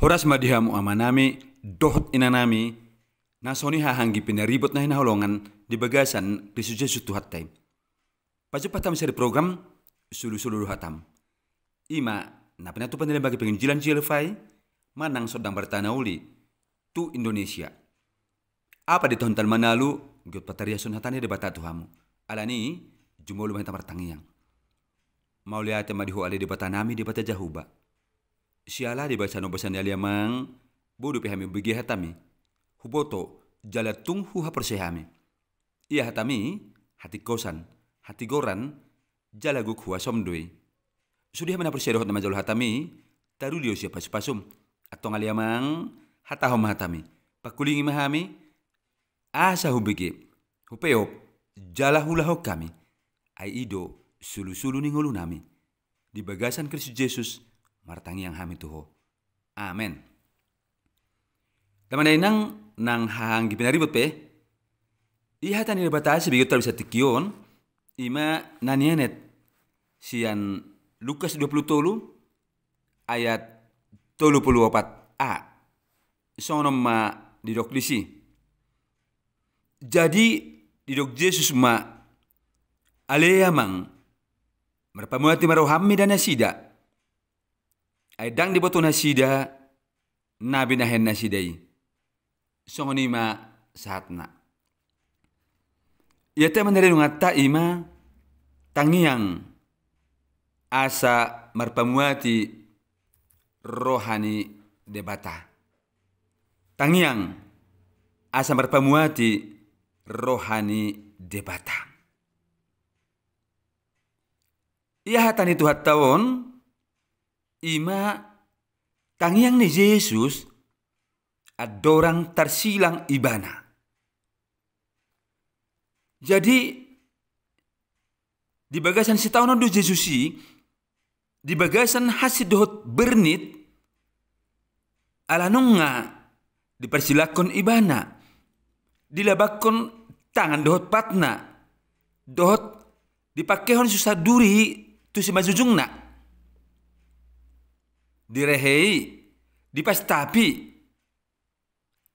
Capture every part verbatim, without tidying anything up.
Horas ma di hamu amanami dohot inanami, na songon i haha anggi pinaribot na hinaholongan di bagasan Kristus Jesus Tuhanta i. Pajumpang hami sada program sulusulu do hatam. I ma na pinatupa ni Lembaga Penginjilan J L F I manang Sondang Barita na Uli tu Indonesia. Apat di taon talu manalu, giot patariashon hata ni Debata tu hamu. Alani i, jumolo ma hita martangiang. Mauliate ma di Ho ale Debatanami, Debata Jahowa. Siala di bagasan basa ni ale Amang, boi dope hami umbege hatami. Huboto, jala tung huhaporseai hami. Ia hatami, hatingkosan, hatigoran, jala gok huasom do i. Sude hami na porsea dohot na manjalo hatami, tarudi do sian pasupasum. Antong ale Amang, hatahon ma hatami. Pangkulingi ma hami, asa hubege, hupeop, jala huulahon hami. Ai i do sulusulu ni ngolunami. Di bagasan Kristus Jesus, martangiang hami tu Ho. Amen. Damang dainang nang haha anggi pinaribot pe, i hata ni Debata sibegeonta bisa tingki on, i ma na nienet sian Lukas dua pulu tolu ayat tolu pulu opat a. Songon on ma didok disi. Jadi didok Jesus ma, ale Amang, marpamuati ma roham mida nasida. Ai ndang diboto nasida na binahen nasida i. Songon i ma sahatna. Ia tema na renunganta i ma tangiang asa marpamuati roha ni Debata. Tangiang asa marpamuati roha ni Debata. Ia hata ni Tuhanta on, i ma tangiang ni Jesus andorang tarsilang ibana. Jadi, di bagasan sitaonon do Jesus i, di bagasan hansit dohot bernit, ala nunga diparsilangkon ibana, dilabangkon tangan dohot patna, dohot dipangkehon susa duri tu simanjujungna. Direhei, dipastapi.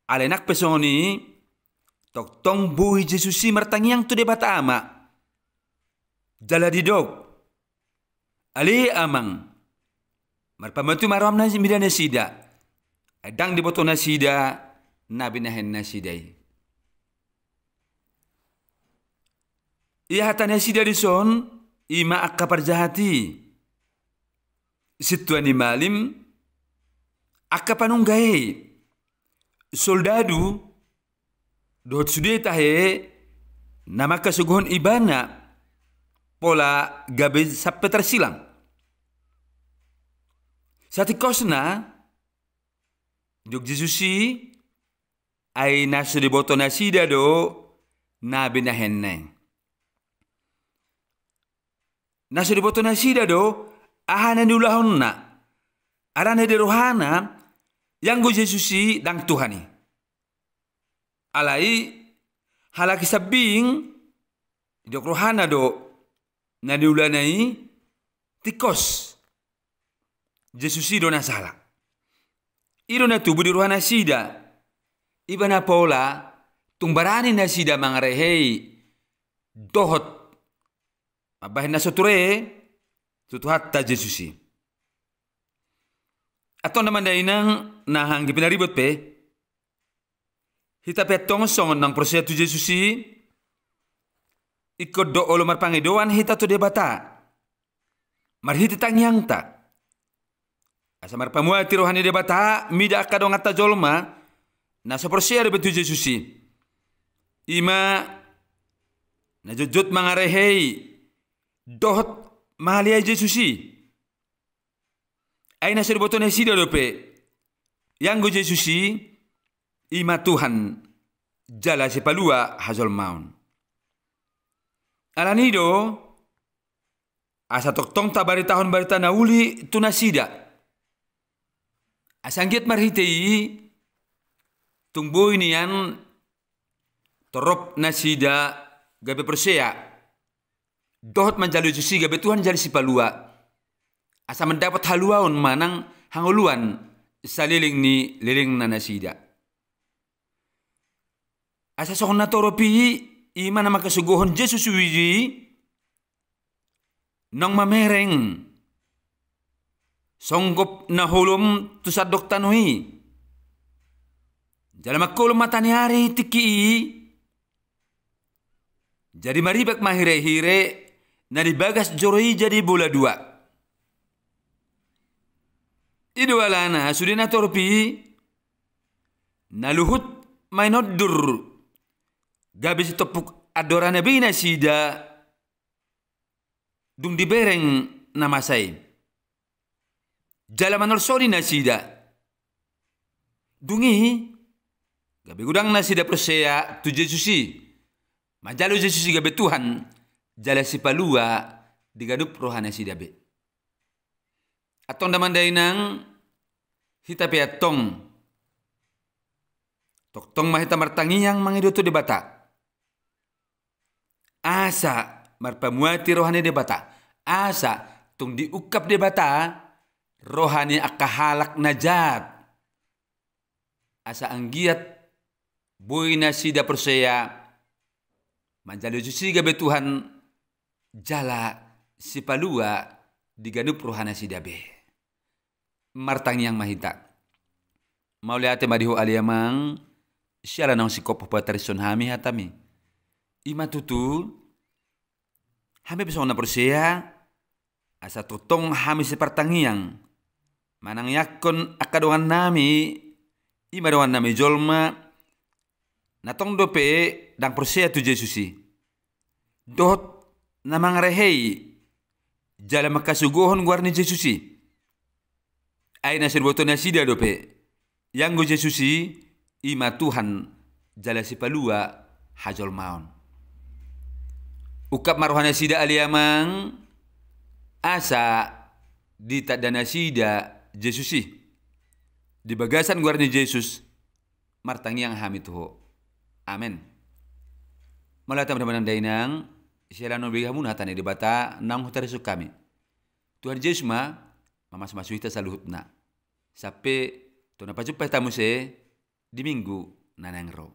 Alai nang pe songon i, tongtong boi Jesus i martangiang tu Debata Ama. Jala didok, ale Amang, marpamuati ma roham na mida nasida. Ai ndang diboto nasida na binahen nasida i. Ia hata nasida dison, i ma angka parjahat i. Sintua ni malim, angka panunggak i, soldadu, dohot sude tahe na mangkasogohon ibana, pola gabe sampe tarsilang. Satingkosna, didok Jesus i, ai na so diboto nasida do na binahenna i. Na so diboto nasida do aha na niulahonna. Alana di rohana, ianggo Jesus i ndang Tuhan i. Alai halak i sambing, didok rohana do na niulana i tingkos. Jesus i do na sala. I do na tubu di roha nasida. Ibana pola tung barani nasida mangarehei dohot mambahen na so ture tu Tuhanta Jesus i. Antong damang dainang na haha anggi pinaribot pe, hita pe antong songon naung porsea tu Jesus i, ingkon do olo marpangidoan hita tu Debata marhite tangiangta, asa marpamuati roha ni Debata mida angka donganta jolma na so porsea dope tu Jesus i. I ma na jotjot mangarehei dohot mangaleai Jesus i. Ai na so diboto nasida dope, ianggo Jesus i, i ma Tuhan jala sipalua hajolmaon. Alani i do asa tongtong tabaritahon barita na uli tu nasida. Asa anggiat marhite i tung boi nian torop nasida gabe porsea dohot manjalo Jesus i gabe Tuhan jala sipalua, asa mandapot haluaon manang hangoluan saleleng ni lelengna nasida. Asa songon na torop i, i ma na mangkasogohon Jesus uju i, naung mamereng songgop na holom tu sandok tano i. Jala mangholom mataniari tingki i, jadi maribak ma hirehire na di bagas joro i jadi bola dua. I do alana sude na torop i, na luhut mainondur, gabe sitompuk andorana be nasida dung dibereng na masa i. Jala manolsoli nasida. Dung i, gabe godang nasida porsea tu Jesus i, manjalo Jesus i gabe Tuhan jala Sipalua di ganup roha nasida be. Antong damang dainang, hita pe antong tongtong ma hita martangiang mangido tu Debata, asa marpamuati roha ni Debata, asa tung diungkap Debata roha ni angka halak na jat, asa anggiat boi nasida porsea manjalo Jesus i gabe Tuhan jala Sipalua di ganup roha nasida be. Martangiang ma hita. Mauliate ma di Ho ale Amang, siala naung singkop patarishon hami hataMi. I ma tutu, hami pe songon na porsea, asa tongtong hami sipartangiang manangiangkon angka dongannami, i ma dongannami jolma, na tong dope ndang porsea tu Jesus i, dohot na mangarehei jala mangkasogohon goar ni Jesus i. Ai na so diboto nasida dope, ianggo Jesus i, i ma Tuhan jala Sipalua hajolmaon. Ungkap ma roha nasida ale Amang, asa ditanda nasida Jesus i. Di bagasan goar ni Jesus, martangiang hami tu Ho. Amen. Mauliate ma damang dainang, siala naung bege hamuna hata ni Debata naung hutarishon hami. Tuhan Jesus ma mamasumasu hita saluhutna. Sampe tu na pajumpa hita muse di minggu na naeng ro.